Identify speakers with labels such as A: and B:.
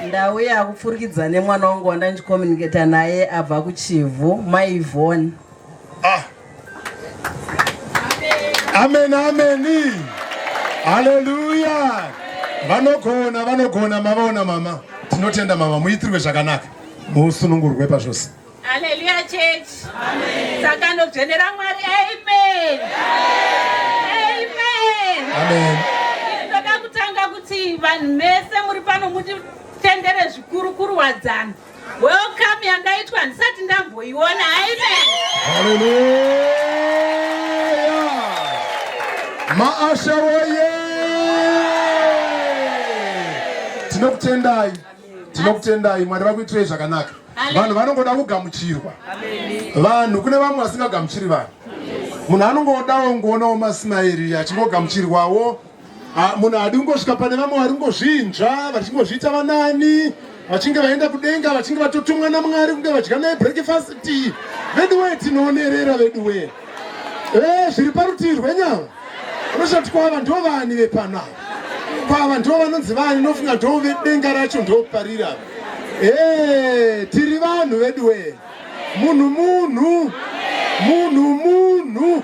A: Ndauya kupfurikidza nemwana wangu wandandicommunicata naye abva kuChivhu, mai Yvonne.
B: Ah. Amen, amen. Haleluya. Vanogona, vanogona mavaona mama. Tinotenda mama, muitirwe zvakanaka. Musunungurwe pazvose.
C: Haleluya church. Amen. Saka ndodzvenera Mwari. Amen. Amen.
B: Amen.
C: Ndoda kutanga kuti vanhu mese muri pano mutitendere zvikuru kuruwadzano. Welcome yandaitwa handisati ndamboiona. Amen.
B: Haleluya. Maasha woye. Tinokutendai. Tinokutendai. Mwari vakuitirei zvakanaka. Vanhu vanongoda kugamuchirwa. Vanhu kune vamwe vasingagamuchiri vanhu. Munhu anongodawo ngoonawo masimairi achingogamuchirwawo. Munhu haadi kungosvika pane vamwe vari kungozvinzva vachingozviita vanani vachinge vaenda kudenga vachinge vatotumwa naMwari kunge vadya naye breakfast. Veduwee tinoonerera veduwee. Eh, zviri parutivi rwenyama. Unoshati kwava ndo vani vepano ava. Kwava ndo vanonzi vani nofunga ndo vedenga racho ndoparira. Eh, tiri vanhu veduwee. Munhu munhu. Munhu munhu.